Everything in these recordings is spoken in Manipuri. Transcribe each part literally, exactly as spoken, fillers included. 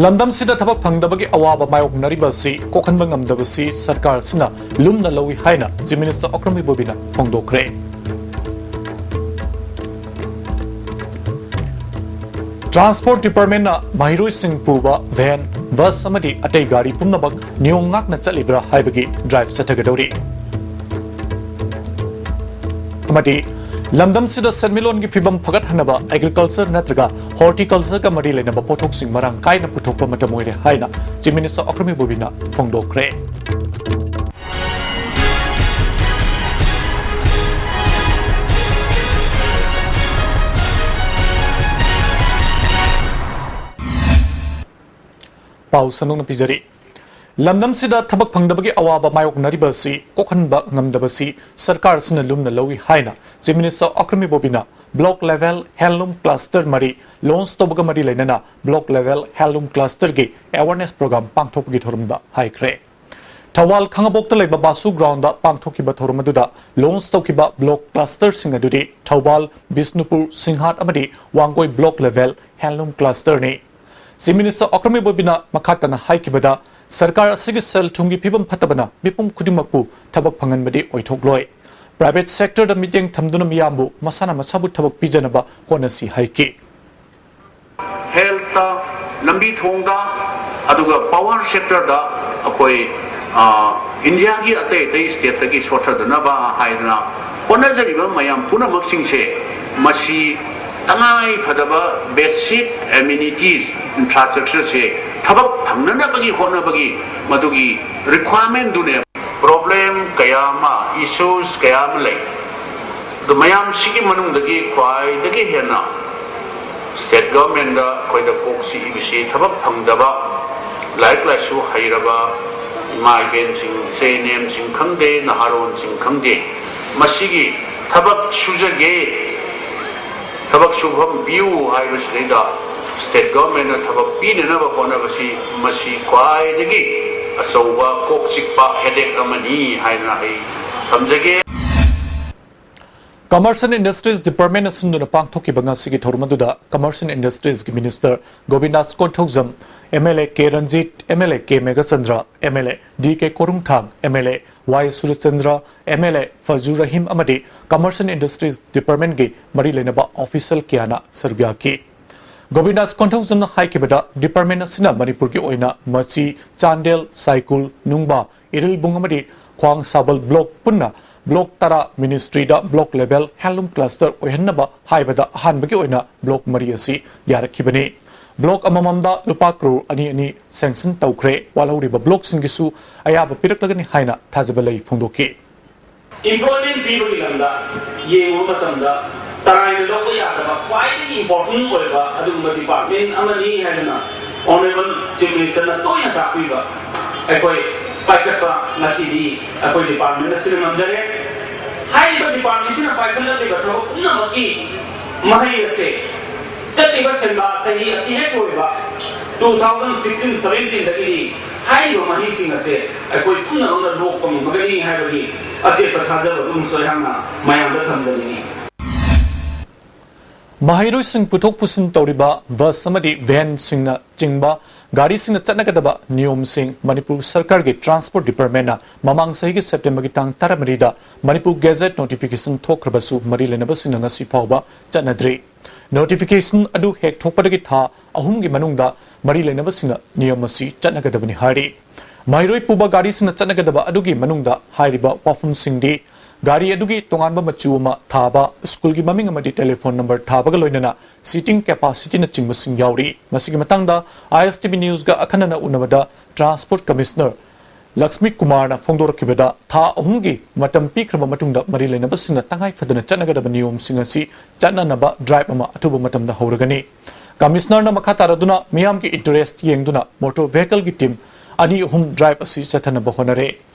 ꯂꯝꯗꯝꯁꯤꯗ ꯊꯕꯛ ꯐꯪꯗꯕꯒꯤ ꯑꯋꯥꯕ ꯃꯥꯌꯣꯛꯅꯔꯤꯕ ꯑꯁꯤ ꯀꯣꯛꯍꯟꯕ ꯉꯝꯗꯕꯁꯤ ꯁꯔꯀꯥꯔ ꯑꯁꯤꯅ ꯂꯨꯝꯅ ꯂꯧꯏ ꯍꯥꯏꯅ Chief Minister ꯑꯣꯀ꯭ꯔꯝ ꯏꯕꯣꯕꯤꯅ ꯐꯣꯡꯗꯣꯛꯈ꯭ꯔꯦ꯫ Transport Departmentꯅ ꯃꯍꯩꯔꯣꯏꯁꯤꯡ ꯄꯨꯕ van, bus ꯑꯃꯗꯤ ꯑꯇꯩ ꯒꯥꯔꯤ ꯄꯨꯝꯅꯃꯛ ꯅꯤꯌꯣꯝ ꯉꯥꯛꯅ ꯆꯠꯂꯤꯕ꯭ꯔꯥ ꯍꯥꯏꯕꯒꯤ drive ꯆꯠꯊꯒꯗꯧꯔꯤ꯫ ꯑꯃꯗꯤ ꯂꯝꯗꯝꯁꯤꯗ ꯁꯦꯟꯃꯤꯠꯂꯣꯟꯒꯤ ꯐꯤꯕꯝ ꯐꯒꯠꯍꯟꯅꯕ agriculture ꯅꯠꯇ꯭ꯔꯒ horticultureꯒ ꯃꯔꯤ ꯂꯩꯅꯕ ꯄꯣꯠꯊꯣꯛꯁꯤꯡ ꯃꯔꯥꯡ ꯀꯥꯏꯅ ꯄꯨꯊꯣꯛꯄ ꯃꯇꯝ ꯑꯣꯏꯔꯦ ꯍꯥꯏꯅ Chief Minister ꯑꯣꯀ꯭ꯔꯝ ꯏꯕꯣꯕꯤꯅ ꯐꯣꯡꯗꯣꯛꯈ꯭ꯔꯦ꯫ ꯄꯥꯎ ꯁꯟꯗꯣꯛꯅ ꯄꯤꯖꯔꯤ꯫ ꯂꯝꯗꯝꯁꯤꯗ ꯊꯕꯛ ꯐꯪꯗꯕꯒꯤ ꯑꯋꯥꯕ ꯃꯥꯌꯣꯛꯅꯔꯤꯕ ꯑꯁꯤ ꯀꯣꯛꯍꯟꯕ ꯉꯝꯗꯕꯁꯤ ꯁꯔꯀꯥꯔ ꯑꯁꯤꯅ ꯂꯨꯝꯅ ꯂꯧꯏ ꯍꯥꯏꯅ Chief Minister Okram ꯏꯕꯣꯕꯤꯅ block level handloom cluster ꯃꯔꯤ launch ꯇꯧꯕꯒ ꯃꯔꯤ ꯂꯩꯅꯅ block level handloom clusterꯒꯤ awareness program ꯄꯥꯡꯊꯣꯛꯄꯒꯤ ꯊꯧꯔꯝꯗ ꯍꯥꯏꯈ꯭ꯔꯦ꯫ ꯊꯧꯕꯥꯜ ꯈꯥꯡꯉꯕꯣꯛꯇ ꯂꯩꯕ ꯕꯥꯁꯨ groundꯗ ꯄꯥꯡꯊꯣꯛꯈꯤꯕ ꯊꯧꯔꯝ ꯑꯗꯨꯗ launch ꯇꯧꯈꯤꯕ block clusterꯁꯤꯡ ꯑꯗꯨꯗꯤ ꯊꯧꯕꯥꯜ, ꯕꯤꯁꯅꯨꯄꯨꯔ, ꯁꯤꯡꯍꯥꯠ ꯑꯃꯗꯤ Wangoi block level handloom clusterꯅꯤ꯫ Chief Minister Okram ꯏꯕꯣꯕꯤꯅ ꯃꯈꯥ ꯇꯥꯅ ꯍꯥꯏꯈꯤꯕꯗ, ꯁꯔꯀꯥꯔ ꯑꯁꯤꯒꯤ ꯁꯦꯜ ꯊꯨꯝꯒꯤ ꯐꯤꯕꯝ ꯐꯠꯇꯕꯅ ꯃꯤꯄꯨꯝ ꯈꯨꯗꯤꯡꯃꯛꯄꯨ ꯊꯕꯛ ꯐꯪꯍꯟꯕꯗꯤ ꯑꯣꯏꯊꯣꯛꯂꯣꯏ꯫ Private sectorꯗ ꯃꯤꯠꯌꯦꯡ ꯊꯝꯗꯨꯅ ꯃꯤꯌꯥꯝꯕꯨ ꯃꯁꯥꯅ ꯃꯁꯥꯕꯨ ꯊꯕꯛ ꯄꯤꯖꯅꯕ ꯍꯣꯠꯅꯁꯤ ꯍꯥꯏꯈꯤ꯫ Healthꯇ, ꯂꯝꯕꯤ ꯊꯣꯡꯗ, ꯑꯗꯨꯒ power sectorꯗ ꯑꯩꯈꯣꯏ, ꯑ, ꯏꯟꯗꯤꯌꯥꯒꯤ ꯑꯇꯩ ꯑꯇꯩ stateꯇꯒꯤ ꯁꯣꯠꯊꯗꯅꯕ ꯍꯥꯏꯗꯅ ꯍꯣꯠꯅꯖꯔꯤꯕ ꯃꯌꯥꯝ ꯄꯨꯝꯅꯃꯛꯁꯤꯡꯁꯦ, ꯃꯁꯤ ꯇꯉꯥꯏ ꯐꯗꯕ basic amenities, infrastructureꯁꯦ ꯊꯕꯛ ꯐꯪꯅꯅꯕꯒꯤ ꯍꯣꯠꯅꯕꯒꯤ ꯃꯗꯨꯒꯤ requirementꯗꯨꯅꯦꯕ꯫ Problem ꯀꯌꯥ ꯑꯃ, issues ꯀꯌꯥ ꯑꯃ ꯂꯩ꯫ ꯑꯗꯨ ꯃꯌꯥꯝꯁꯤꯒꯤ ꯃꯅꯨꯡꯗꯒꯤ ꯈ꯭ꯋꯥꯏꯗꯒꯤ ꯍꯦꯟꯅ state governmentꯗ ꯑꯩꯈꯣꯏꯗ ꯀꯣꯛ ꯆꯤꯛꯏꯕꯁꯤ ꯊꯕꯛ ꯐꯪꯗꯕ, ꯂꯥꯏꯔꯤꯛ ꯂꯥꯏꯁꯨ ꯍꯩꯔꯕ ꯏꯃꯥ ꯏꯕꯦꯟꯁꯤꯡ, ꯏꯆꯦ ꯏꯅꯦꯝꯁꯤꯡ ꯈꯪꯗꯦ, ꯅꯍꯥꯔꯣꯟꯁꯤꯡ ꯈꯪꯗꯦ, ꯃꯁꯤꯒꯤ ꯊꯕꯛ ꯁꯨꯖꯒꯦ, ꯊꯕꯛ ꯁꯨꯐꯝ ꯄꯤꯌꯨ ꯍꯥꯏꯕꯁꯤꯗꯩꯗ state governmentꯅ ꯊꯕꯛ ꯄꯤꯅꯅꯕ ꯍꯣꯠꯅꯕꯁꯤ ꯃꯁꯤ ꯈ꯭ꯋꯥꯏꯗꯒꯤ ꯑꯆꯧꯕ ꯀꯣꯛ ꯆꯤꯛꯄ headache ꯑꯃꯅꯤ ꯍꯥꯏꯗꯅ ꯑꯩ ꯊꯝꯖꯒꯦ꯫ Commerce and Industries Department ꯑꯁꯤꯟꯗꯨꯅ ꯄꯥꯡꯊꯣꯛꯈꯤꯕ ꯉꯁꯤꯒꯤ ꯊꯧꯔꯝ ꯑꯗꯨꯗ Commerce and Industries ꯒꯤ Minister ꯒꯣꯕꯤꯟꯗꯥꯁ ꯀꯣꯟꯊꯧꯖꯝ, MLA ꯀꯦ ꯔꯟꯖꯤꯠ, MLA ꯀꯦ Meghachandra, MLA D K ꯀꯣꯔꯨꯡꯊꯥꯡ, MLA ꯋꯥꯏ ꯁꯨꯔꯆꯟꯗ꯭ꯔ, MLA ꯐꯖꯨ ꯔꯍꯤꯝ ꯑꯃꯗꯤ Commerce and Industries Department ꯒꯤ ꯃꯔꯤ ꯂꯩꯅꯕ official ꯀꯌꯥꯅ ꯁꯔꯨꯛ ꯌꯥꯈꯤ꯫ ꯒꯣꯕꯤꯟꯗꯥꯁ ꯀꯣꯟꯊꯧꯖꯝꯅ ꯍꯥꯏꯈꯤꯕꯗ, department ꯑꯁꯤꯅ ꯃꯅꯤꯄꯨꯔꯒꯤ ꯑꯣꯏꯅ ꯃꯆꯤ, ꯆꯥꯟꯗꯦꯜ, ꯁꯥꯏꯀꯨꯜ, ꯅꯨꯡꯕꯥ, ꯏꯔꯤꯜꯕꯨꯡ ꯑꯃꯗꯤ ꯈ꯭ꯋꯥꯡ ꯁꯥꯕꯜ block ꯄꯨꯟꯅ block ꯇꯔꯥ ministry ꯗ block level handloom cluster ꯑꯣꯏꯍꯟꯅꯕ ꯍꯥꯏꯕꯗ ꯑꯍꯥꯟꯕꯒꯤ ꯑꯣꯏꯅ block ꯃꯔꯤ ꯑꯁꯤ ꯌꯥꯔꯛꯈꯤꯕꯅꯤ꯫ Block ꯑꯃꯃꯝꯗ ꯂꯨꯄꯥ ꯀ꯭ꯔꯣꯔ ꯑꯅꯤ ꯑꯅꯤ sanction ꯇꯧꯈ꯭ꯔꯦ꯫ ꯋꯥꯠꯍꯧꯔꯤꯕ block ꯁꯤꯡꯒꯤꯁꯨ ꯑꯌꯥꯕ ꯄꯤꯔꯛꯂꯒꯅꯤ ꯍꯥꯏꯅ ꯊꯥꯖꯕ ꯂꯩ ꯐꯣꯡꯗꯣꯛꯈꯤ꯫ Employment ꯄꯤꯕꯒꯤ ꯂꯝꯗ ꯌꯦꯡꯕ ꯃꯇꯝꯗ ꯇꯔꯥꯏꯅ ꯂꯧꯕ ꯌꯥꯗꯕ ꯈ꯭ꯋꯥꯏꯗꯒꯤ important ꯑꯣꯏꯕ ꯑꯗꯨꯒꯨꯝꯕ department ꯑꯃꯅꯤ ꯍꯥꯏꯗꯨꯅ Honourable Chief Minister ꯅ ꯇꯣꯏꯅ ꯇꯥꯛꯄꯤꯕ ꯑꯩꯈꯣꯏ ꯄꯥꯏꯈꯠꯄ ꯉꯁꯤꯗꯤ ꯑꯩꯈꯣꯏ department ꯑꯁꯤꯅ ꯉꯝꯖꯔꯦ꯫ ꯍꯥꯏꯔꯤꯕ department ꯑꯁꯤꯅ ꯄꯥꯏꯈꯠꯂꯛꯂꯤꯕ ꯊꯕꯛ ꯄꯨꯝꯅꯃꯛꯀꯤ ꯃꯍꯩ ꯑꯁꯦ ꯆꯠꯂꯤꯕ ꯁꯦꯟꯕꯥ ꯆꯍꯤ ꯑꯁꯤ ꯍꯦꯛ ꯂꯣꯏꯕ two thousand sixteen seventeen ꯗꯒꯤꯗꯤ ꯍꯥꯏꯔꯤꯕ ꯃꯍꯩꯁꯤꯡ ꯑꯁꯦ ꯑꯩꯈꯣꯏ ꯄꯨꯝꯅꯃꯛꯅ ꯂꯣꯛꯄ ꯉꯝꯃꯒꯅꯤ ꯍꯥꯏꯕꯒꯤ ꯑꯆꯦꯠꯄ ꯊꯥꯖꯕ ꯑꯗꯨꯝꯁꯨ ꯑꯩꯍꯥꯛꯅ ꯃꯌꯥꯝꯗ ꯊꯝꯖꯅꯤꯡꯏ꯫ ꯃꯍꯩꯔꯣꯏꯁꯤꯡ ꯄꯨꯊꯣꯛ ꯄꯨꯁꯤꯟ ꯇꯧꯔꯤꯕ bus ꯑꯃꯗꯤ van ꯁꯤꯡꯅ ꯆꯤꯡꯕ ꯒꯥꯔꯤꯁꯤꯡꯅ ꯆꯠꯅꯒꯗꯕ ꯅꯤꯌꯣꯝꯁꯤꯡ ꯃꯅꯤꯄꯨꯔ ꯁꯔꯀꯥꯔꯒꯤ Transport Department ꯅ ꯃꯃꯥꯡ ꯆꯍꯤꯒꯤ September ꯒꯤ ꯇꯥꯡ ꯇꯔꯥꯃꯔꯤꯗ ꯃꯅꯤꯄꯨꯔ Gazette notification ꯊꯣꯛꯈ꯭ꯔꯕꯁꯨ ꯃꯔꯤ ꯂꯩꯅꯕꯁꯤꯡꯅ ꯉꯁꯤ ꯐꯥꯎꯕ ꯆꯠꯅꯗ꯭ꯔꯤ꯫ Notification ꯑꯗꯨ ꯍꯦꯛ ꯊꯣꯛꯄꯗꯒꯤ ꯊꯥ ꯑꯍꯨꯝꯒꯤ ꯃꯅꯨꯡꯗ ꯃꯔꯤ ꯂꯩꯅꯕꯁꯤꯡꯅ ꯅꯤꯌꯝ ꯑꯁꯤ ꯆꯠꯅꯒꯗꯕꯅꯤ ꯍꯥꯏꯔꯤ꯫ ꯃꯍꯩꯔꯣꯏ ꯄꯨꯕ ꯒꯥꯔꯤꯁꯤꯡꯅ ꯆꯠꯅꯒꯗꯕ ꯑꯗꯨꯒꯤ ꯃꯅꯨꯡꯗ ꯍꯥꯏꯔꯤꯕ ꯋꯥꯐꯝꯁꯤꯡꯗꯤ ꯒꯥꯔꯤ ꯑꯗꯨꯒꯤ ꯇꯣꯉꯥꯟꯕ ꯃꯆꯨ ꯑꯃ ꯊꯥꯕ, ꯁ꯭ꯀꯨꯜꯒꯤ ꯃꯃꯤꯡ ꯑꯃꯗꯤ telephone number ꯊꯥꯕꯒ ꯂꯣꯏꯅꯅ seating capacity ꯅꯆꯤꯡꯕꯁꯤꯡ ꯌꯥꯎꯔꯤ꯫ ꯃꯁꯤꯒꯤ ꯃꯇꯥꯡꯗ I S T V news ꯒ ꯑꯈꯟꯅꯅ ꯎꯅꯕꯗ Transport Commissioner ꯂꯛꯁꯃꯤ ꯀꯨꯃꯥꯔꯅ ꯐꯣꯡꯗꯣꯔꯛꯈꯤꯕꯗ, ꯊꯥ ꯑꯍꯨꯝꯒꯤ ꯃꯇꯝ ꯄꯤꯈ꯭ꯔꯕ ꯃꯇꯨꯡꯗ ꯃꯔꯤ ꯂꯩꯅꯕꯁꯤꯡꯅ ꯇꯉꯥꯏ ꯐꯗꯅ ꯆꯠꯅꯒꯗꯕ ꯅꯤꯌꯣꯝꯁꯤꯡ ꯑꯁꯤ ꯆꯠꯅꯅꯕ drive ꯑꯃ ꯑꯊꯨꯕ ꯃꯇꯝꯗ ꯍꯧꯔꯒꯅꯤ꯫ Commissioner ꯅ ꯃꯈꯥ ꯇꯥꯔꯗꯨꯅ ꯃꯤꯌꯥꯝꯒꯤ interest ꯌꯦꯡꯗꯨꯅ motor vehicle ꯒꯤ team ꯑꯅꯤ ꯑꯍꯨꯝ drive ꯑꯁꯤ ꯆꯠꯊꯅꯕ ꯍꯣꯠꯅꯔꯦ꯫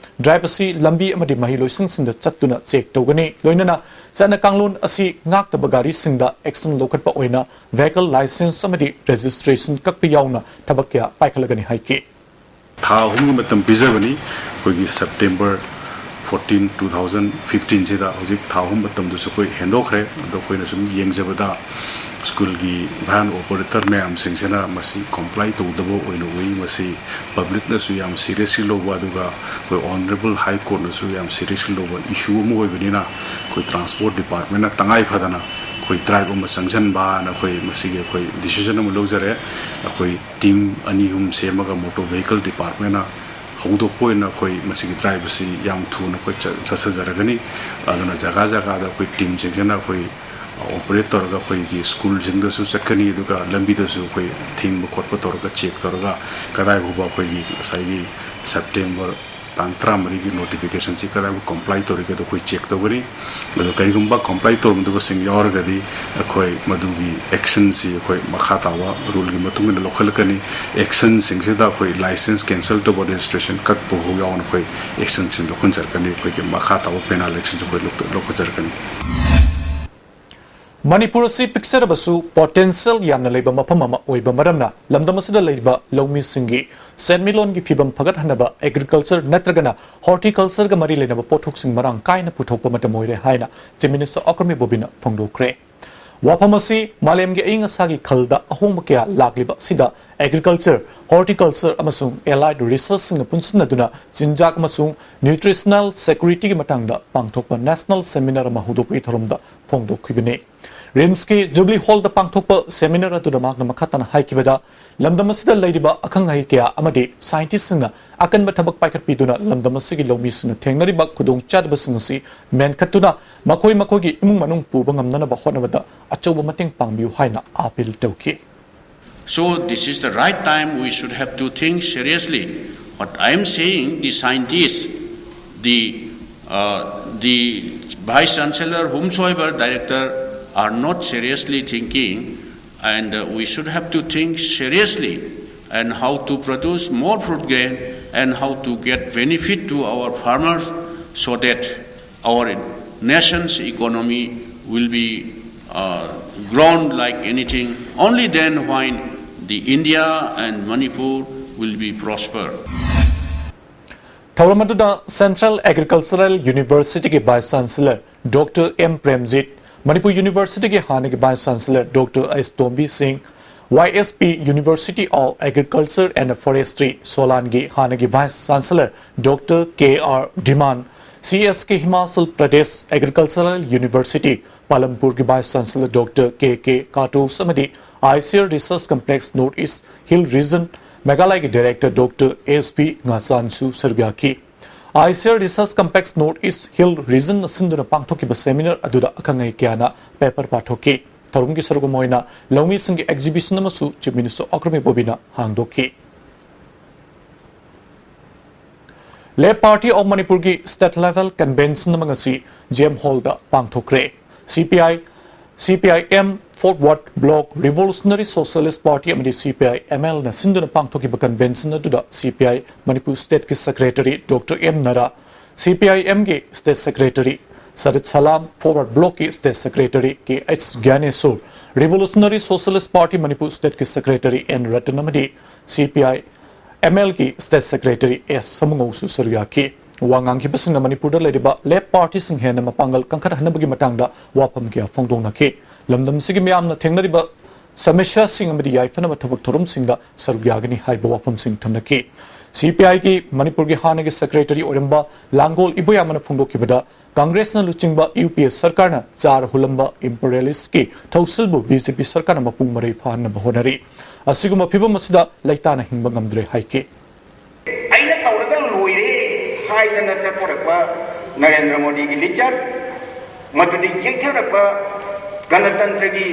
Drive ꯑꯁꯤ ꯂꯝꯕꯤ ꯑꯃꯗꯤ ꯃꯍꯩꯂꯣꯏꯁꯪꯁꯤꯡꯗ ꯆꯠꯇꯨꯅ check ꯇꯧꯒꯅꯤ꯫ ꯂꯣꯏꯅꯅ ꯆꯠꯅ ꯀꯥꯡꯂꯣꯟ ꯑꯁꯤ ꯉꯥꯛꯇꯕ ꯒꯥꯔꯤꯁꯤꯡꯗ action ꯂꯧꯈꯠꯄ ꯑꯣꯏꯅ vehicle licence ꯑꯃꯗꯤ registration ꯀꯛꯄ ꯌꯥꯎꯅ ꯊꯕꯛ ꯀꯌꯥ ꯄꯥꯏꯈꯠꯂꯒꯅꯤ ꯍꯥꯏꯈꯤ꯫ ꯊꯥ ꯑꯍꯨꯝꯒꯤ ꯃꯇꯝ ꯄꯤꯖꯕꯅꯤ꯫ ꯑꯩꯈꯣꯏꯒꯤ September ꯐꯣꯔꯇꯤꯟ ꯇꯨ ꯊꯥꯎꯖꯟ ꯐꯤꯐꯇꯤꯟꯁꯤꯗ ꯍꯧꯖꯤꯛ ꯊꯥ ꯑꯍꯨꯝ ꯃꯇꯝꯗꯁꯨ ꯑꯩꯈꯣꯏ ꯍꯦꯟꯗꯣꯛꯈ꯭ꯔꯦ꯫ ꯑꯗꯣ ꯑꯩꯈꯣꯏꯅ ꯁꯨꯝ ꯌꯦꯡꯖꯕꯗ ꯁ꯭ꯀꯨꯜꯒꯤ ꯚꯦꯟ ꯑꯣꯄꯔꯦꯇꯔ ꯃꯌꯥꯝꯁꯤꯡꯁꯤꯅ ꯃꯁꯤ ꯀꯣꯝꯄ꯭ꯂꯥꯏ ꯇꯧꯗꯕ ꯑꯣꯏꯅ ꯎꯏ꯫ ꯃꯁꯤ ꯄꯕ꯭ꯂꯤꯛꯅꯁꯨ ꯌꯥꯝ ꯁꯤꯔꯤꯌꯁꯂꯤ ꯂꯧꯕ, ꯑꯗꯨꯒ ꯑꯩꯈꯣꯏ ꯑꯣꯅꯔꯦꯕꯜ ꯍꯥꯏ ꯀꯣꯔꯠꯅꯁꯨ ꯌꯥꯝ ꯁꯤꯔꯤꯌꯁꯂꯤ ꯂꯧꯕ ꯏꯁꯨ ꯑꯃ ꯑꯣꯏꯕꯅꯤꯅ, ꯑꯩꯈꯣꯏ ꯇ꯭ꯔꯥꯟꯁꯄꯣꯔꯠ ꯗꯤꯄꯥꯔꯠꯃꯦꯟꯅ ꯇꯉꯥꯏ ꯐꯗꯅ ꯑꯩꯈꯣꯏ ꯗ꯭ꯔꯥꯏꯕ ꯑꯃ ꯆꯪꯁꯤꯟꯕ ꯍꯥꯏꯅ ꯑꯩꯈꯣꯏ ꯃꯁꯤꯒꯤ ꯑꯩꯈꯣꯏ ꯗꯤꯁꯤꯖꯟ ꯑꯃ ꯂꯧꯖꯔꯦ꯫ ꯑꯩꯈꯣꯏ ꯇꯤꯝ ꯑꯅꯤ ꯑꯍꯨꯝ ꯁꯦꯝꯃꯒ ꯃꯣꯇꯣꯔ ꯚꯦꯍꯤꯀꯜ ꯗꯤꯄꯥꯔꯠꯃꯦꯟꯅ ꯍꯧꯗꯣꯛꯄ ꯑꯣꯏꯅ ꯑꯩꯈꯣꯏ ꯃꯁꯤꯒꯤ ꯗ꯭ꯔꯥꯏꯕ ꯑꯁꯤ ꯌꯥꯝ ꯊꯨꯅ ꯑꯩꯈꯣꯏ ꯆꯠ-, ꯆꯠꯊꯖꯔꯒꯅꯤ꯫ ꯑꯗꯨꯅ ꯖꯒꯥ ꯖꯒꯥꯗ ꯑꯩꯈꯣꯏ ꯇꯤꯝꯁꯤꯡꯁꯤꯅ ꯑꯩꯈꯣꯏ ꯑꯣꯄꯔꯦꯠ ꯇꯧꯔꯒ ꯑꯩꯈꯣꯏꯒꯤ ꯁ꯭ꯀꯨꯜꯁꯤꯡꯗꯁꯨ ꯆꯠꯀꯅꯤ, ꯑꯗꯨꯒ ꯂꯝꯕꯤꯗꯁꯨ ꯑꯩꯈꯣꯏ ꯊꯤꯡꯕ ꯈꯣꯠꯄ ꯇꯧꯔꯒ, ꯆꯦꯛ ꯇꯧꯔꯒ, ꯀꯗꯥꯏ ꯐꯥꯎꯕ ꯑꯩꯈꯣꯏꯒꯤ ꯉꯁꯥꯏꯒꯤ ꯁꯦꯞꯇꯦꯝꯕꯔ ꯇꯥꯡ ꯇꯔꯥꯃꯔꯤꯒꯤ ꯅꯣꯇꯤꯐꯤꯀꯦꯁꯟꯁꯤ ꯀꯗꯥꯏꯕꯨ ꯀꯣꯝꯄ꯭ꯂꯥꯏ ꯇꯧꯔꯤꯒꯦ ꯑꯗꯣ ꯑꯩꯈꯣꯏ ꯆꯦꯛ ꯇꯧꯒꯅꯤ꯫ ꯑꯗꯣ ꯀꯔꯤꯒꯨꯝꯕ ꯀꯣꯝꯄ꯭ꯂꯥꯏ ꯇꯧꯔꯝꯗꯕꯁꯤꯡ ꯌꯥꯎꯔꯒꯗꯤ ꯑꯩꯈꯣꯏ ꯃꯗꯨꯒꯤ ꯑꯦꯛꯁꯟꯁꯤ ꯑꯩꯈꯣꯏ ꯃꯈꯥ ꯇꯥꯕ ꯔꯨꯜꯒꯤ ꯃꯇꯨꯡ ꯏꯟꯅ ꯂꯧꯈꯠꯂꯛꯀꯅꯤ꯫ ꯑꯦꯛꯁꯟꯁꯤꯡꯁꯤꯗ ꯑꯩꯈꯣꯏ ꯂꯥꯏꯁꯦꯟꯁ ꯀꯦꯟꯁꯦꯜ ꯇꯧꯕ, ꯔꯦꯖꯤꯁꯇ꯭ꯔꯦꯁꯟ ꯀꯛꯄ ꯐꯥꯎ ꯌꯥꯎꯅ ꯑꯩꯈꯣꯏ ꯑꯦꯛꯁꯟꯁꯤꯡ ꯂꯧꯈꯠꯆꯔꯛꯀꯅꯤ꯫ ꯑꯩꯈꯣꯏꯒꯤ ꯃꯈꯥ ꯇꯥꯕ ꯄꯦꯅꯥꯜ ꯑꯦꯛꯁꯟꯁꯨ ꯑꯩꯈꯣꯏ ꯂꯧꯈꯠ-, ꯂꯧꯈꯠꯆꯔꯛꯀꯅꯤ꯫ ꯃꯅꯤꯄꯨꯔ ꯑꯁꯤ ꯄꯤꯛꯆꯔꯕꯁꯨ ꯄꯣꯇꯦꯟꯁꯤꯌꯦꯜ ꯌꯥꯝꯅ ꯂꯩꯕ ꯃꯐꯝ ꯑꯃ ꯑꯣꯏꯕ ꯃꯔꯝꯅ ꯂꯝꯗꯝ ꯑꯁꯤꯗ ꯂꯩꯔꯤꯕ ꯂꯧꯃꯤꯁꯤꯡꯒꯤ ꯁꯦꯟꯃꯤꯠꯂꯣꯟꯒꯤ ꯐꯤꯕꯝ ꯐꯒꯠꯍꯟꯅꯕ ꯑꯦꯒ꯭ꯔꯤꯀꯜꯆꯔ ꯅꯠꯇ꯭ꯔꯒꯅ ꯍꯣꯔꯇꯤꯀꯜꯆꯔꯒ ꯃꯔꯤ ꯂꯩꯅꯕ ꯄꯣꯠꯊꯣꯛꯁꯤꯡ ꯃꯔꯥꯡ ꯀꯥꯏꯅ ꯄꯨꯊꯣꯛꯄ ꯃꯇꯝ ꯑꯣꯏꯔꯦ ꯍꯥꯏꯅ ꯆꯤꯐ ꯃꯤꯅꯤꯁꯇꯔ ꯑꯣꯀ꯭ꯔꯝ ꯏꯕꯣꯕꯤꯅ ꯐꯣꯡꯗꯣꯛꯈ꯭ꯔꯦ꯫ ꯋꯥꯐꯝ ꯑꯁꯤ ꯃꯥꯂꯦꯝꯒꯤ ꯑꯏꯪ ꯑꯁꯥꯒꯤ ꯈꯜꯗ ꯑꯍꯣꯡꯕ ꯀꯌꯥ ꯂꯥꯛꯂꯤꯕ ꯑꯁꯤꯗ ꯑꯦꯒ꯭ꯔꯤꯀꯜꯆꯔ, ꯍꯣꯔꯇꯤꯀꯜꯆꯔ ꯑꯃꯁꯨꯡ ꯑꯦꯂꯥꯏꯗ ꯔꯤꯁꯔꯆꯁꯤꯡꯅ ꯄꯨꯟꯁꯤꯟꯅꯗꯨꯅ ꯆꯤꯟꯖꯥꯛ ꯑꯃꯁꯨꯡ ꯅ꯭ꯌꯨꯇ꯭ꯔꯤꯁꯅꯦꯜ ꯁꯦꯀ꯭ꯌꯨꯔꯤꯇꯤꯒꯤ ꯃꯇꯥꯡꯗ ꯄꯥꯡꯊꯣꯛꯄ ꯅꯦꯁꯅꯦꯜ ꯁꯦꯃꯤꯅꯥꯔ ꯑꯃ ꯍꯧꯗꯣꯛꯄꯒꯤ ꯊꯧꯔꯝꯗ ꯐꯣꯡꯗꯣꯛꯈꯤꯕꯅꯤ꯫ ꯔꯤꯝꯁꯀꯤ ꯖꯨꯕꯂꯤ ꯍꯣꯜꯗ ꯄꯥꯡꯊꯣꯛꯄ ꯁꯦꯃꯤꯅꯥꯔ ꯑꯗꯨꯗ ꯃꯍꯥꯛꯅ ꯃꯈꯥ ꯇꯥꯅ ꯍꯥꯏꯈꯤꯕꯗ, ꯂꯝꯗꯝ ꯑꯁꯤꯗ ꯂꯩꯔꯤꯕ ꯑꯈꯪ ꯑꯍꯩ ꯀꯌꯥ ꯑꯃꯗꯤ ꯁꯥꯏꯟꯇꯤꯁꯁꯤꯡꯅ ꯑꯀꯟꯕ ꯊꯕꯛ ꯄꯥꯏꯈꯠꯄꯤꯗꯨꯅ ꯂꯝꯗꯝ ꯑꯁꯤꯒꯤ ꯂꯧꯃꯤꯁꯤꯡꯅ ꯊꯦꯡꯅꯔꯤꯕ ꯈꯨꯗꯣꯡꯆꯥꯗꯕꯁꯤꯡ ꯑꯁꯤ ꯃꯦꯟꯈꯠꯇꯨꯅ ꯃꯈꯣꯏ ꯃꯈꯣꯏꯒꯤ ꯏꯃꯨꯡ ꯃꯅꯨꯡ ꯄꯨꯕ ꯉꯝꯅꯅꯕ ꯍꯣꯠꯅꯕꯗ ꯑꯆꯧꯕ ꯃꯇꯦꯡ ꯄꯥꯡꯕꯤꯌꯨ ꯍꯥꯏꯅ ꯑꯥꯄꯤꯜ ꯇꯧꯈꯤ꯫ So this is the right time we should have to think seriously. What I am saying, the scientists, the, uh, the vice chancellor, whomsoever director, are not seriously thinking, and uh, we should have to think seriously and how to produce more food grain and how to get benefit to our farmers so that our nation's economy will be uh, grown like anything. Only then when the India and Manipur will be prosper. ꯊꯧꯔꯝ ꯑꯗꯨꯗ Central Agricultural Universityꯒꯤ Vice Chancellor Doctor M Premjit, Manipur Universityꯒꯤ ꯍꯥꯟꯅꯒꯤ Vice Chancellor Doctor S Tombi Singh, Y S P University of Agriculture and Forestry, ꯁꯣꯂꯥꯟꯒꯤ ꯍꯥꯟꯅꯒꯤ Vice Chancellor Doctor K R Dhiman, C S K Himachal Pradesh Agricultural University, ꯄꯥꯂꯝꯄꯨꯔꯒꯤ Vice Chancellor Doctor K K Katos ꯑꯃꯗꯤ ICAR Research Complex North East Hill Region, ꯃꯦꯘꯥꯂꯌꯒꯤ Director Doctor S B ꯉꯥꯆꯥꯟꯁꯨ ꯁꯔꯨꯛ ꯌꯥꯈꯤ꯫ ICAR Research Complex North East Hill Regionꯅ ꯁꯤꯟꯗꯨꯅ ꯄꯥꯡꯊꯣꯛꯈꯤꯕ seminar ꯑꯗꯨꯗ ꯑꯈꯪ ꯑꯍꯩ ꯀꯌꯥꯅ paper ꯄꯥꯊꯣꯛꯈꯤ꯫ ꯊꯧꯔꯝꯒꯤ ꯁꯔꯨꯛ ꯑꯃ ꯑꯣꯏꯅ ꯂꯧꯃꯤꯁꯤꯡꯒꯤ exhibition ꯑꯃꯁꯨ Chief Minister Okram ꯏꯕꯣꯕꯤꯅ ꯍꯥꯡꯗꯣꯛꯈꯤ꯫ Left Party of Manipurꯒꯤ State Level Convention ꯑꯃ ꯉꯁꯤ G M Hallꯗ ꯄꯥꯡꯊꯣꯛꯈ꯭ꯔꯦ꯫ C P I, C P I M Forward Bloc, Revolutionary Socialist Party ꯑꯃꯗꯤ C P I M Lꯅ ꯁꯤꯟꯗꯨꯅ ꯄꯥꯡꯊꯣꯛꯈꯤꯕ convention ꯑꯗꯨꯗ C P I Manipur Stateꯀꯤ Secretary Doctor M Nara, C P I Mꯒꯤ State Secretary Sarit Salam, Forward Blocꯀꯤ State Secretary K H Gyaneswar, Revolutionary Socialist Party Manipur Stateꯀꯤ Secretary N Ratan ꯑꯃꯗꯤ C P I M Lꯒꯤ State Secretary S ꯁꯃꯨꯉꯧꯁꯨ ꯁꯔꯨꯛ ꯌꯥꯈꯤ꯫ ꯋꯥ ꯉꯥꯡꯈꯤꯕꯁꯤꯡꯅ ꯃꯅꯤꯄꯨꯔꯗ ꯂꯩꯔꯤꯕ Left Partyꯁꯤꯡ ꯍꯦꯟꯅ ꯃꯄꯥꯡꯒꯜ ꯀꯟꯈꯠꯍꯟꯅꯕꯒꯤ ꯃꯇꯥꯡꯗ ꯋꯥꯐꯝ ꯀꯌꯥ ꯐꯣꯡꯗꯣꯛꯅꯈꯤ꯫ ꯂꯝꯗꯝꯁꯤꯒꯤ ꯃꯤꯌꯥꯝꯅ ꯊꯦꯡꯅꯔꯤꯕ ꯁꯃꯁ꯭ꯌꯥꯁꯤꯡ ꯑꯃꯗꯤ ꯌꯥꯏꯐꯅꯕ ꯊꯕꯛ ꯊꯧꯔꯝꯁꯤꯡꯗ ꯁꯔꯨꯛ ꯌꯥꯒꯅꯤ ꯍꯥꯏꯕ ꯋꯥꯐꯝꯁꯤꯡ ꯊꯝꯅꯈꯤ꯫ C P Iꯒꯤ ꯃꯅꯤꯄꯨꯔꯒꯤ ꯍꯥꯟꯅꯒꯤ Secretary ꯑꯣꯏꯔꯝꯕ ꯂꯥꯡꯒꯣꯜ ꯏꯕꯣꯌꯥꯃꯅ ꯐꯣꯡꯗꯣꯛꯈꯤꯕꯗ, Congressꯅ ꯂꯨꯆꯤꯡꯕ U P A ꯁꯔꯀꯥꯔꯅ ꯆꯥꯔ ꯍꯨꯜꯂꯝꯕ imperialistꯀꯤ ꯊꯧꯁꯤꯜꯕꯨ B J P ꯁꯔꯀꯥꯔꯅ ꯃꯄꯨꯡ ꯃꯔꯩ ꯐꯥꯍꯟꯅꯕ ꯍꯣꯠꯅꯔꯤ꯫ ꯑꯁꯤꯒꯨꯝꯕ ꯐꯤꯚꯝ ꯑꯁꯤꯗ ꯂꯩꯇꯥꯅ ꯍꯤꯡꯕ ꯉꯝꯗ꯭ꯔꯦ ꯍꯥꯏꯈꯤ꯫ ꯑꯩꯅ ꯇꯧꯔꯒ ꯂꯣꯏꯔꯦ ꯍꯥꯏꯗꯅ ꯆꯠꯊꯔꯛꯄ ꯅꯔꯦꯟꯗ꯭ꯔ ꯃꯣꯗꯤꯒꯤ ꯂꯤꯆꯠ, ꯃꯗꯨꯗ ꯌꯦꯛꯊꯔꯛꯄ ꯒꯅꯇꯟꯇ꯭ꯔꯒꯤ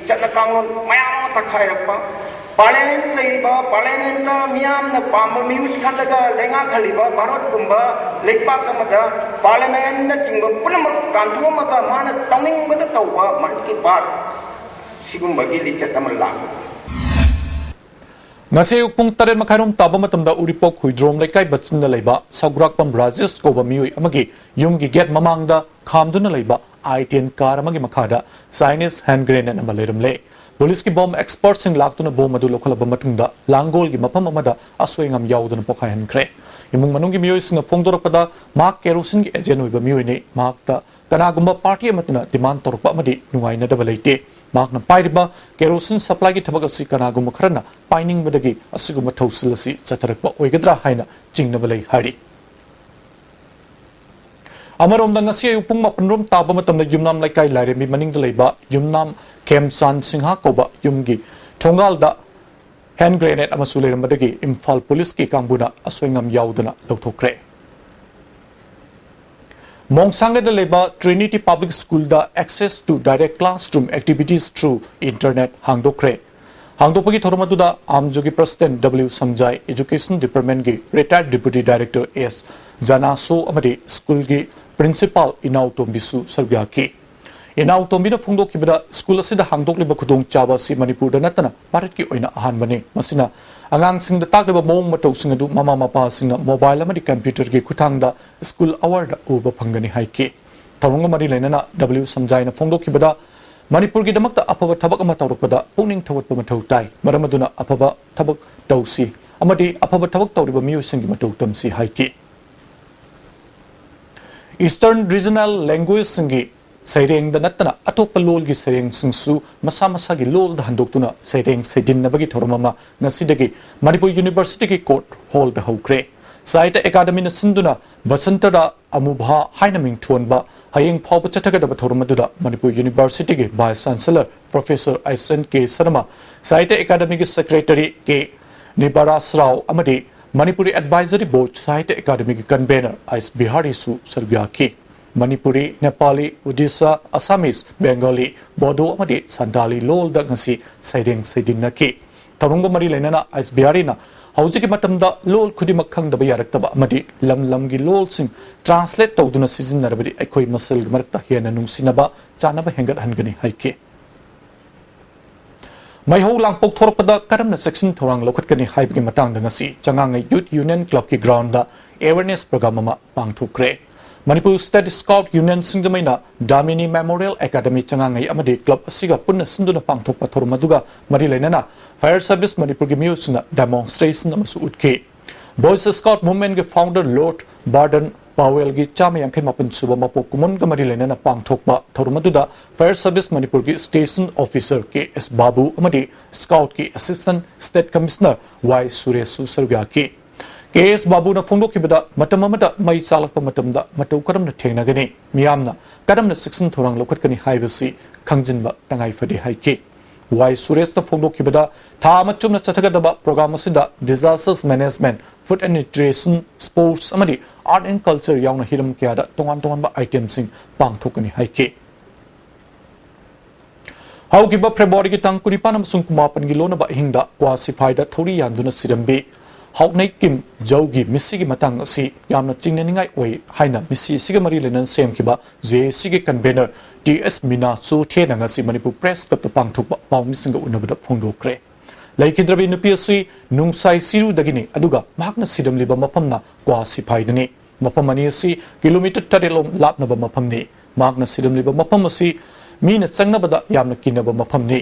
ꯆꯠꯅ ꯀꯥꯡꯂꯣꯟ ꯃꯌꯥꯝ ꯑꯃ ꯇꯛꯈꯥꯏꯔꯛꯄ, Parliament ꯂꯩꯔꯤꯕ Parliamentꯇ ꯃꯤꯌꯥꯝꯅ ꯄꯥꯝꯕ ꯃꯤꯍꯨꯠ ꯈꯜꯂꯒ ꯂꯩꯉꯥꯛꯍꯜꯂꯤꯕ ꯚꯥꯔꯠꯀꯨꯝꯕ ꯂꯩꯄꯥꯛ ꯑꯃꯗ Parliamentꯅꯆꯤꯡꯕ ꯄꯨꯝꯅꯃꯛ ꯀꯥꯟꯊꯣꯛꯑꯝꯃꯒ ꯃꯥꯅ ꯇꯧꯅꯤꯡꯕꯗ ꯇꯧꯕ ꯃꯟ ꯀꯤ ꯕꯥꯠ ꯁꯤꯒꯨꯝꯕꯒꯤ ꯂꯤꯆꯠ ꯑꯃ ꯂꯥꯛꯄ꯫ ꯉꯁꯤ ꯑꯌꯨꯛ ꯄꯨꯡ ꯇꯔꯦꯠ ꯃꯈꯥꯏꯔꯣꯝ ꯇꯥꯕ ꯃꯇꯝꯗ ꯎꯔꯤꯄꯣꯛ ꯍꯨꯏꯗ꯭ꯔꯣꯝ ꯂꯩꯀꯥꯏ ꯕꯆꯤꯟꯗ ꯂꯩꯕ ꯁꯧꯒ꯭ꯔꯥꯛꯄꯝ ꯔꯥꯖꯦꯁ ꯀꯧꯕ ꯃꯤꯑꯣꯏ ꯑꯃꯒꯤ ꯌꯨꯝꯒꯤ gate ꯃꯃꯥꯡꯗ ꯈꯥꯝꯗꯨꯅ ꯂꯩꯕ I ten car ꯑꯃꯒꯤ ꯃꯈꯥꯗ Chinese hand grenade ꯑꯃ ꯂꯩꯔꯝꯂꯦ꯫ ꯄꯨꯂꯤꯁꯀꯤ bomb expertꯁꯤꯡ ꯂꯥꯛꯇꯨꯅ bomb ꯑꯗꯨ ꯂꯧꯈꯠꯂꯕ ꯃꯇꯨꯡꯗ ꯂꯥꯡꯒꯣꯜꯒꯤ ꯃꯐꯝ ꯑꯃꯗ ꯑꯁꯣꯏ ꯑꯉꯥꯝ ꯌꯥꯎꯗꯅ ꯄꯣꯈꯥꯏꯍꯟꯈ꯭ꯔꯦ꯫ ꯏꯃꯨꯡ ꯃꯅꯨꯡꯒꯤ ꯃꯤꯑꯣꯏꯁꯤꯡꯅ ꯐꯣꯡꯗꯣꯔꯛꯄꯗ, ꯃꯍꯥꯛ ꯀꯦꯔꯣꯁꯤꯟꯒꯤ ꯑꯦꯖꯦꯟ ꯑꯣꯏꯕ ꯃꯤꯑꯣꯏꯅꯤ꯫ ꯃꯍꯥꯛꯇ ꯀꯅꯥꯒꯨꯝꯕ ꯄꯥꯔꯇꯤ ꯑꯃꯠꯇꯅ ꯗꯤꯃꯥꯟ ꯇꯧꯔꯛꯄ ꯑꯃꯗꯤ ꯅꯨꯡꯉꯥꯏꯅꯗꯕ ꯂꯩꯇꯦ꯫ ꯃꯍꯥꯛꯅ ꯄꯥꯏꯔꯤꯕ ꯀꯦꯔꯣꯁꯤꯟ ꯁꯄ꯭ꯂꯥꯏꯒꯤ ꯊꯕꯛ ꯑꯁꯤ ꯀꯅꯥꯒꯨꯝꯕ ꯈꯔꯅ ꯄꯥꯏꯅꯤꯡꯕꯗꯒꯤ ꯑꯁꯤꯒꯨꯝꯕ ꯊꯧꯁꯤꯜ ꯑꯁꯤ ꯆꯠꯊꯔꯛꯄ ꯑꯣꯏꯒꯗ꯭ꯔꯥ ꯍꯥꯏꯅ ꯆꯤꯡꯅꯕ ꯂꯩ ꯍꯥꯏꯔꯤ꯫ ꯑꯃꯔꯣꯝꯗ, ꯉꯁꯤ ꯑꯌꯨꯛ ꯄꯨꯡ ꯃꯥꯄꯟ ꯔꯣꯝ ꯇꯥꯕ ꯃꯇꯝꯗ ꯌꯨꯝꯅꯥꯝ ꯂꯩꯀꯥꯏ ꯂꯥꯏꯔꯦꯝꯕꯤ ꯃꯅꯤꯡꯗ ꯂꯩꯕ ꯌꯨꯝꯅꯥꯝ ꯈꯦꯝꯆꯥꯟ ꯁꯤꯡꯍ ꯀꯧꯕ ꯌꯨꯝꯒꯤ ꯊꯣꯡꯒꯥꯜꯗ ꯍꯦꯟ ꯒ꯭ꯔꯦꯅꯦꯗ ꯑꯃꯁꯨ ꯂꯩꯔꯝꯕꯗꯒꯤ ꯏꯝꯐꯥꯜ ꯄꯨꯂꯤꯁꯀꯤ ꯀꯥꯡꯕꯨꯅ ꯑꯁꯣꯏꯉꯝ ꯌꯥꯎꯗꯅ ꯂꯧꯊꯣꯛꯈ꯭ꯔꯦ꯫ ꯃꯣꯡꯁꯥꯡꯒꯩꯗ ꯂꯩꯕ Trinity Public School the Access to Direct Classroom Activities Through Internet ꯍꯥꯡꯗꯣꯛꯈ꯭ꯔꯦ꯫ ꯍꯥꯡꯗꯣꯛꯄꯒꯤ ꯊꯧꯔꯝ ꯑꯗꯨꯗ ꯑꯥꯝꯖꯨꯒꯤ ꯄ꯭ꯔꯁꯤꯗꯦꯟꯠ ꯗꯕ꯭ꯂꯤꯎ ꯁꯝꯖꯥꯏ, ꯏꯖꯨꯀꯦꯁꯟ ꯗꯤꯄꯥꯔꯠꯃꯦꯟꯠꯀꯤ retired deputy director S Janaso ꯑꯃꯗꯤ ꯁ꯭ꯀꯨꯜꯒꯤ ꯄ꯭ꯔꯤꯟꯁꯤꯄꯥꯜ ꯏꯅꯥꯎ ꯇꯣꯝꯕꯤꯁꯨ ꯁꯔꯨꯛ ꯌꯥꯈꯤ꯫ ꯏꯅꯥꯎ ꯇꯣꯝꯕꯤꯅ ꯐꯣꯡꯗꯣꯛꯈꯤꯕꯗ, ꯁ꯭ꯀꯨꯜ ꯑꯁꯤꯗ ꯍꯥꯡꯗꯣꯛꯂꯤꯕ ꯈꯨꯗꯣꯡꯆꯥꯕ ꯑꯁꯤ ꯃꯅꯤꯄꯨꯔꯗ ꯅꯠꯇꯅ ꯚꯥꯔꯠꯀꯤ ꯑꯣꯏꯅ ꯑꯍꯥꯟꯕꯅꯤ꯫ ꯃꯁꯤꯅ ꯑꯉꯥꯡꯁꯤꯡꯗ ꯇꯥꯛꯂꯤꯕ ꯃꯑꯣꯡ ꯃꯇꯧꯁꯤꯡ ꯑꯗꯨ ꯃꯃꯥ ꯃꯄꯥꯁꯤꯡꯅ ꯃꯣꯕꯥꯏꯜ ꯑꯃꯗꯤ ꯀꯝꯄ꯭ꯌꯨꯇꯔꯒꯤ ꯈꯨꯠꯊꯥꯡꯗ ꯁ꯭ꯀꯨꯜ ꯑꯋꯥꯔꯗ ꯎꯕ ꯐꯪꯒꯅꯤ ꯍꯥꯏꯈꯤ꯫ ꯊꯧꯔꯝꯒ ꯃꯔꯤ ꯂꯩꯅꯅ ꯗꯕ꯭ꯂꯤꯎ ꯁꯝꯖꯥꯏꯅ ꯐꯣꯡꯗꯣꯛꯈꯤꯕꯗ, ꯃꯅꯤꯄꯨꯔꯒꯤꯗꯃꯛꯇ ꯑꯐꯕ ꯊꯕꯛ ꯑꯃ ꯇꯧꯔꯛꯄꯗ ꯄꯨꯛꯅꯤꯡ ꯊꯧꯒꯠꯄ ꯃꯊꯧ ꯇꯥꯏ꯫ ꯃꯔꯝ ꯑꯗꯨꯅ ꯑꯐꯕ ꯊꯕꯛ ꯇꯧꯁꯤ ꯑꯃꯗꯤ ꯑꯐꯕ ꯊꯕꯛ ꯇꯧꯔꯤꯕ ꯃꯤꯑꯣꯏꯁꯤꯡꯒꯤ ꯃꯇꯧ ꯇꯝꯁꯤ ꯍꯥꯏꯈꯤ꯫ Eastern Regional Language ꯁꯤꯡꯒꯤ ꯁꯩꯔꯦꯡꯗ ꯅꯠꯇꯅ ꯑꯇꯣꯞꯄ ꯂꯣꯜꯒꯤ ꯁꯩꯔꯦꯡꯁꯤꯡꯁꯨ ꯃꯁꯥ ꯃꯁꯥꯒꯤ ꯂꯣꯜꯗ ꯍꯟꯗꯣꯛꯇꯨꯅ ꯁꯩꯔꯦꯡ ꯁꯩꯗꯤꯟꯅꯕꯒꯤ ꯊꯧꯔꯝ ꯑꯃ ꯉꯁꯤꯗꯒꯤ ꯃꯅꯤꯄꯨꯔ ꯌꯨꯅꯤꯚꯔꯁꯤꯇꯤꯒꯤ ꯀꯣꯔꯠ ꯍꯣꯜꯗ ꯍꯧꯈ꯭ꯔꯦ꯫ ꯁꯥꯍꯤꯇ꯭ꯌ ꯑꯦꯀꯥꯗꯃꯤꯅ ꯁꯤꯟꯗꯨꯅ ꯕꯁꯟꯇꯔꯥ ꯑꯃꯨꯚꯥ ꯍꯥꯏꯅ ꯃꯤꯡꯊꯣꯟꯕ ꯍꯌꯦꯡ ꯐꯥꯎꯕ ꯆꯠꯊꯒꯗꯕ ꯊꯧꯔꯝ ꯑꯗꯨꯗ ꯃꯅꯤꯄꯨꯔ ꯌꯨꯅꯤꯚꯔꯁꯤꯇꯤꯒꯤ vice chancellor professor H N K Sharma, Sahitya ꯑꯦꯀꯥꯗꯃꯤꯒꯤ ꯁꯦꯀ꯭ꯔꯦꯇꯔꯤ ꯀꯦ ꯅꯤꯕꯥꯔꯥꯁ ꯔꯥꯎ ꯑꯃꯗꯤ ꯃꯅꯤꯄꯨꯔꯤ ꯑꯦꯗꯚꯥꯏꯖꯔꯤ ꯕꯣꯔꯗ ꯁꯥꯍꯤꯇ꯭ꯌ ꯑꯦꯀꯥꯗꯃꯤꯒꯤ ꯀꯟꯚꯦꯅꯔ ꯑꯩꯆ ꯕꯤꯍꯥꯔꯤꯁꯨ ꯁꯔꯨꯛ ꯌꯥꯈꯤ꯫ ꯃꯅꯤꯄꯨꯔꯤ, ꯅꯦꯄꯥꯂꯤ, ꯑꯣꯗꯤꯁꯥ, ꯑꯁꯥꯃꯤꯁ, ꯕꯦꯡꯒꯥꯂꯤ, ꯕꯣꯗꯣ ꯑꯃꯗꯤ ꯁꯥꯟꯇꯥꯂꯤ ꯂꯣꯜꯗ ꯉꯁꯤ ꯁꯩꯔꯦꯡ ꯁꯩꯗꯤꯟꯅꯈꯤ꯫ ꯊꯧꯔꯝꯒ ꯃꯔꯤ ꯂꯩꯅꯅ ꯑꯩꯆ ꯕꯤꯍꯥꯔꯤꯅ ꯍꯧꯖꯤꯛꯀꯤ ꯃꯇꯝꯗ ꯂꯣꯜ ꯈꯨꯗꯤꯡꯃꯛ ꯈꯪꯗꯕ ꯌꯥꯔꯛꯇꯕ ꯑꯃꯗꯤ ꯂꯝ ꯂꯝꯒꯤ ꯂꯣꯜꯁꯤꯡ ꯇ꯭ꯔꯥꯟꯁꯂꯦꯠ ꯇꯧꯗꯨꯅ ꯁꯤꯖꯤꯟꯅꯔꯕꯗꯤ ꯑꯩꯈꯣꯏ ꯃꯁꯦꯜꯒꯤ ꯃꯔꯛꯇ ꯍꯦꯟꯅ ꯅꯨꯡꯁꯤꯅꯕ ꯆꯥꯟꯅꯕ ꯍꯦꯟꯒꯠꯍꯟꯒꯅꯤ ꯍꯥꯏꯈꯤ꯫ ꯃꯩꯍꯧ ꯂꯥꯡꯄꯣꯛ ꯊꯣꯔꯛꯄꯗ ꯀꯔꯝꯅ ꯆꯦꯛꯁꯤꯟ ꯊꯧꯔꯥꯡ ꯂꯧꯈꯠꯀꯅꯤ ꯍꯥꯏꯕꯒꯤ ꯃꯇꯥꯡꯗ ꯉꯁꯤ ꯆꯉꯥꯡꯉꯩ ꯌꯨꯠ ꯌꯨꯅꯤꯌꯟ ꯀ꯭ꯂꯕꯀꯤ ꯒ꯭ꯔꯥꯎꯟꯗ ꯑꯦꯋꯦꯔꯅꯦꯁ ꯄ꯭ꯔꯣꯒ꯭ꯔꯥꯝ ꯑꯃ ꯄꯥꯡꯊꯣꯛꯈ꯭ꯔꯦ꯫ ꯃꯅꯤꯄꯨꯔ ꯁ꯭ꯇꯦꯠ ꯁ꯭ꯀꯥꯎꯠ ꯌꯨꯅꯤꯌꯟ ꯁꯤꯡꯖꯃꯩꯅ ꯗꯥꯃꯤꯅꯤ ꯃꯦꯃꯣꯔꯤꯌꯦꯜ ꯑꯦꯀꯥꯗꯃꯤ ꯆꯉꯥꯡꯉꯩ ꯑꯃꯗꯤ ꯀ꯭ꯂꯕ ꯑꯁꯤꯒ ꯄꯨꯟꯅ ꯁꯤꯟꯗꯨꯅ ꯄꯥꯡꯊꯣꯛꯄ ꯊꯧꯔꯝ ꯑꯗꯨꯒ ꯃꯔꯤ ꯂꯩꯅꯅ ꯐꯥꯌꯔ ꯁꯔꯚꯤꯁ ꯃꯅꯤꯄꯨꯔꯒꯤ ꯃꯤꯑꯣꯏꯁꯤꯡꯅ ꯗꯦꯃꯣꯟꯁꯇ꯭ꯔꯦꯁꯟ ꯑꯃꯁꯨ ꯎꯠꯈꯤ꯫ Boy Scout Movementꯀꯤ founder Lord Baden Powellꯒꯤ ꯆꯥꯝꯃ ꯌꯥꯡꯈꯩ ꯃꯥꯄꯟ ꯁꯨꯕ ꯃꯄꯣꯛ ꯀꯨꯝꯑꯣꯟꯒ ꯃꯔꯤ ꯂꯩꯅꯅ ꯄꯥꯡꯊꯣꯛꯄ ꯊꯧꯔꯝ ꯑꯗꯨꯗ Fire Service ꯃꯅꯤꯄꯨꯔꯒꯤ Station Officer ꯀꯦ ꯑꯦꯁ ꯕꯥꯕꯨ ꯑꯃꯗꯤ Scoutꯀꯤ Assistant State Commissioner ꯋꯥꯏ ꯁꯨꯔꯦꯁꯁꯨ ꯁꯔꯨꯛ ꯌꯥꯈꯤ꯫ ꯀꯦ ꯑꯦꯁ ꯕꯥꯕꯨꯅ ꯐꯣꯡꯗꯣꯛꯈꯤꯕꯗ, ꯃꯇꯝ ꯑꯃꯗ ꯃꯩ ꯆꯥꯛꯂꯛꯄ ꯃꯇꯝꯗ ꯃꯇꯧ ꯀꯔꯝꯅ ꯊꯦꯡꯅꯒꯅꯤ? ꯃꯤꯌꯥꯝꯅ ꯀꯔꯝꯅ ꯆꯦꯛꯁꯤꯟ ꯊꯧꯔꯥꯡ ꯂꯧꯈꯠꯀꯅꯤ ꯍꯥꯏꯕꯁꯤ ꯈꯪꯖꯤꯟꯕ ꯇꯉꯥꯏ ꯐꯗꯦ ꯍꯥꯏꯈꯤ꯫ ꯋꯥꯏ ꯁꯨꯔꯦꯁꯅ ꯐꯣꯡꯗꯣꯛꯈꯤꯕꯗ, ꯊꯥ ꯑꯃ ꯆꯨꯞꯅ ꯆꯠꯊꯒꯗꯕ program ꯑꯁꯤꯗ Disaster Management, Food and Nutrition, Sports ꯑꯃꯗꯤ Art and Culture ꯌꯥꯎꯅ ꯍꯤꯔꯝ ꯀꯌꯥꯗ ꯇꯣꯉꯥꯟ ꯇꯣꯉꯥꯟꯕ itemꯁꯤꯡ ꯄꯥꯡꯊꯣꯛꯀꯅꯤ ꯍꯥꯏꯈꯤ꯫ ꯍꯧꯈꯤꯕ ꯐꯦꯕ꯭ꯔꯨꯋꯥꯔꯤꯒꯤ ꯇꯥꯡ ꯀꯨꯟꯅꯤꯄꯥꯟ ꯑꯃꯁꯨꯡ ꯀꯨꯟꯃꯥꯄꯟꯒꯤ ꯂꯣꯟꯅꯕ ꯑꯍꯤꯡꯗ ꯀ꯭ꯋꯥ ꯁꯤꯐꯥꯏꯗ ꯊꯧꯔꯤ ꯌꯥꯟꯗꯨꯅ ꯁꯤꯔꯝꯕꯤ ꯍꯥꯎꯅꯩ ꯀꯤꯝ ꯖꯧꯒꯤ ꯃꯤꯁꯤꯒꯤ ꯃꯇꯥꯡ ꯑꯁꯤ ꯌꯥꯝꯅ ꯆꯤꯡꯅꯅꯤꯡꯉꯥꯏ ꯑꯣꯏ ꯍꯥꯏꯅ ꯃꯤꯁꯤ ꯑꯁꯤꯒ ꯃꯔꯤ ꯂꯩꯅꯅ ꯁꯦꯝꯈꯤꯕ ꯖꯦ ꯑꯦ ꯁꯤꯒꯤ convener ꯇꯤ ꯑꯦꯁ ꯃꯤꯅꯥ ꯆꯣꯊꯦꯅ ꯉꯁꯤ ꯃꯅꯤꯄꯨꯔ Press Clubꯇ ꯄꯥꯡꯊꯣꯛꯄ ꯄꯥꯎꯃꯤꯁꯤꯡꯒ ꯎꯅꯕꯗ ꯐꯣꯡꯗꯣꯛꯈ꯭ꯔꯦ꯫ ꯂꯩꯈꯤꯗ꯭ꯔꯕꯤ ꯅꯨꯄꯤ ꯑꯁꯤ ꯅꯨꯡꯁꯥꯏ ꯆꯤꯔꯨꯗꯒꯤꯅꯤ, ꯑꯗꯨꯒ ꯃꯍꯥꯛꯅ ꯁꯤꯔꯝꯂꯤꯕ ꯃꯐꯝꯅ ꯀ꯭ꯋꯥ ꯁꯤꯐꯥꯏꯗꯅꯤ꯫ ꯃꯐꯝ ꯑꯅꯤ ꯑꯁꯤ ꯀꯤꯂꯣꯃꯤꯇꯔ ꯇꯔꯦꯠ ꯂꯣꯝ ꯂꯥꯞꯅꯕ ꯃꯐꯝꯅꯤ꯫ ꯃꯍꯥꯛꯅ ꯁꯤꯔꯝꯂꯤꯕ ꯃꯐꯝ ꯑꯁꯤ ꯃꯤꯅ ꯆꯪꯅꯕꯗ ꯌꯥꯝꯅ ꯀꯤꯅꯕ ꯃꯐꯝꯅꯤ꯫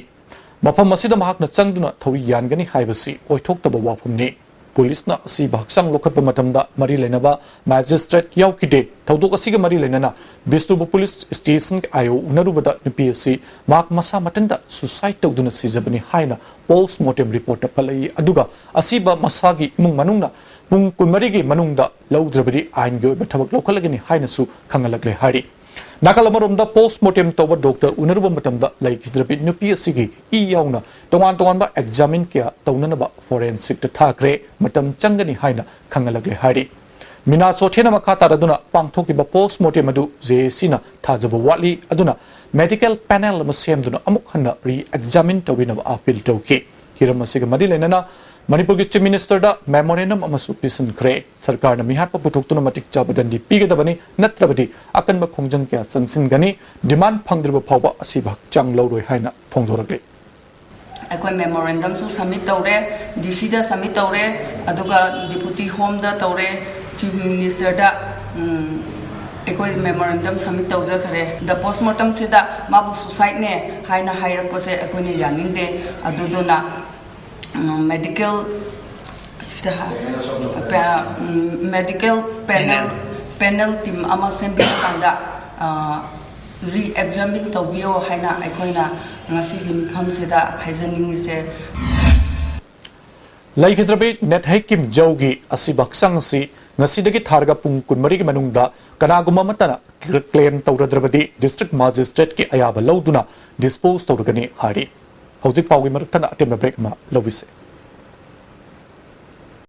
ꯃꯐꯝ ꯑꯁꯤꯗ ꯃꯍꯥꯛꯅ ꯆꯪꯗꯨꯅ ꯊꯧꯔꯤ ꯌꯥꯟꯒꯅꯤ ꯍꯥꯏꯕꯁꯤ ꯑꯣꯏꯊꯣꯛꯇꯕ ꯋꯥꯐꯝꯅꯤ꯫ ꯄꯨꯂꯤꯁꯅ ꯑꯁꯤꯕ ꯍꯛꯆꯥꯡ ꯂꯧꯈꯠꯄ ꯃꯇꯝꯗ ꯃꯔꯤ ꯂꯩꯅꯕ magistrate ꯌꯥꯎꯈꯤꯗꯦ꯫ ꯊꯧꯗꯣꯛ ꯑꯁꯤꯒ ꯃꯔꯤ ꯂꯩꯅꯅ ꯕꯤꯁꯅꯨꯄꯨꯔ ꯄꯨꯂꯤꯁ ꯁ꯭ꯇꯦꯁꯟꯒꯤ ꯑꯥꯏ ꯑꯣ ꯎꯅꯔꯨꯕꯗ ꯅꯨꯄꯤ ꯑꯁꯤ ꯃꯍꯥꯛ ꯃꯁꯥ ꯃꯊꯟꯇ suicide ꯇꯧꯗꯨꯅ ꯁꯤꯖꯕꯅꯤ ꯍꯥꯏꯅ post mortem reportꯇ ꯄꯜꯂꯛꯏ꯫ ꯑꯗꯨꯒ ꯑꯁꯤꯕ ꯃꯁꯥꯒꯤ ꯏꯃꯨꯡ ꯃꯅꯨꯡꯅ ꯄꯨꯡ ꯀꯨꯟꯃꯔꯤꯒꯤ ꯃꯅꯨꯡꯗ ꯂꯧꯗ꯭ꯔꯕꯗꯤ ꯑꯥꯏꯟꯒꯤ ꯑꯣꯏꯕ ꯊꯕꯛ ꯂꯧꯈꯠꯂꯒꯅꯤ ꯍꯥꯏꯅꯁꯨ ꯈꯪꯍꯜꯂꯛꯂꯦ ꯍꯥꯏꯔꯤ꯫ ꯅꯥꯀꯜ ꯑꯃꯔꯣꯝꯗ, post mortem ꯇꯧꯕ doctor ꯎꯅꯔꯨꯕ ꯃꯇꯝꯗ ꯂꯩꯈꯤꯗ꯭ꯔꯕꯤ ꯅꯨꯄꯤ ꯑꯁꯤꯒꯤ ꯏ ꯌꯥꯎꯅ ꯇꯣꯉꯥꯟ ꯇꯣꯉꯥꯟꯕ examine ꯀꯌꯥ ꯇꯧꯅꯅꯕ forensicꯇ ꯊꯥꯈ꯭ꯔꯦ꯫ ꯃꯇꯝ ꯆꯪꯒꯅꯤ ꯍꯥꯏꯅ ꯈꯪꯍꯜꯂꯛꯂꯦ ꯍꯥꯏꯔꯤ꯫ ꯃꯤꯅꯥ ꯆꯣꯊꯦꯅ ꯃꯈꯥ ꯇꯥꯔꯗꯨꯅ ꯄꯥꯡꯊꯣꯛꯈꯤꯕ post mortem ꯑꯗꯨ ꯖꯦ ꯑꯦ ꯁꯤꯅ ꯊꯥꯖꯕ ꯋꯥꯠꯂꯤ, ꯑꯗꯨꯅ medical panel ꯑꯃ ꯁꯦꯝꯗꯨꯅ ꯑꯃꯨꯛ ꯍꯟꯅ re-examine ꯇꯧꯕꯤꯅꯕ appeal ꯇꯧꯈꯤ꯫ ꯍꯤꯔꯝ ꯑꯁꯤꯒ ꯃꯔꯤ ꯂꯩꯅꯅ ꯃꯅꯤꯄꯨꯔꯒꯤ Chief Ministerꯗ memorandum ꯑꯃꯁꯨ ꯄꯤꯁꯤꯟꯈ꯭ꯔꯦ꯫ ꯁꯔꯀꯥꯔꯅ ꯃꯤꯍꯥꯠꯄ ꯄꯨꯊꯣꯛꯇꯨꯅ ꯃꯇꯤꯛ ꯆꯥꯕ ꯗꯟꯗꯤ ꯄꯤꯒꯗꯕꯅꯤ, ꯅꯠꯇ꯭ꯔꯕꯗꯤ ꯑꯀꯟꯕ ꯈꯣꯡꯖꯪ ꯀꯌꯥ ꯆꯪꯁꯤꯟꯒꯅꯤ꯫ Demand ꯐꯪꯗ꯭ꯔꯤꯕ ꯐꯥꯎꯕ ꯑꯁꯤꯕ ꯍꯛꯆꯥꯡ ꯂꯧꯔꯣꯏ ꯍꯥꯏꯅ ꯐꯣꯡꯗꯣꯔꯛꯂꯤ꯫ ꯑꯩꯈꯣꯏ memorandumꯁꯨ submit ꯇꯧꯔꯦ, ꯗꯤ ꯁꯤꯗ submit ꯇꯧꯔꯦ, ꯑꯗꯨꯒ Deputy Homeꯗ ꯇꯧꯔꯦ, Chief Ministerꯗ, ꯎꯝ, ꯑꯩꯈꯣꯏ memorandum submit ꯇꯧꯖꯈ꯭ꯔꯦ꯫ The post mortemꯁꯤꯗ ꯃꯥꯕꯨ suicideꯅꯦ ꯍꯥꯏꯅ ꯍꯥꯏꯔꯛꯄꯁꯦ ꯑꯩꯈꯣꯏꯅ ꯌꯥꯅꯤꯡꯗꯦ꯫ ꯑꯗꯨꯗꯨꯅ, ꯎꯝ, medical ꯁꯤꯗ ꯍꯥ- ꯄꯦ- ꯎꯝ, medical panel, panel team ꯑꯃ ꯁꯦꯝꯕꯤꯔꯀꯥꯟꯗ, ꯑ, re-examine ꯇꯧꯕꯤꯌꯣ ꯍꯥꯏꯅ ꯑꯩꯈꯣꯏꯅ ꯉꯁꯤꯒꯤ ꯃꯐꯝꯁꯤꯗ ꯍꯥꯏꯖꯅꯤꯡꯉꯤꯁꯦ꯫ ꯂꯩꯈꯤꯗ꯭ꯔꯕꯤ ꯅꯦꯠꯍꯩ ꯀꯤꯝ ꯖꯧꯒꯤ ꯑꯁꯤꯕ ꯍꯛꯆꯥꯡ ꯑꯁꯤ ꯉꯁꯤꯗꯒꯤ ꯊꯥꯔꯒ ꯄꯨꯡ ꯀꯨꯟꯃꯔꯤꯒꯤ ꯃꯅꯨꯡꯗ ꯀꯅꯥꯒꯨꯝꯕ ꯑꯃꯠꯇꯅ claim ꯇꯧꯔꯗ꯭ꯔꯕꯗꯤ district magistrateꯀꯤ ꯑꯌꯥꯕ ꯂꯧꯗꯨꯅ dispose ꯇꯧꯔꯒꯅꯤ ꯍꯥꯏꯔꯤ꯫ ꯍꯧꯖꯤꯛ ꯄꯥꯎꯒꯤ ꯃꯔꯛ ꯊꯠꯅ ꯑꯇꯦꯟꯕ break ꯑꯃ ꯂꯧꯕꯤꯁꯦ꯫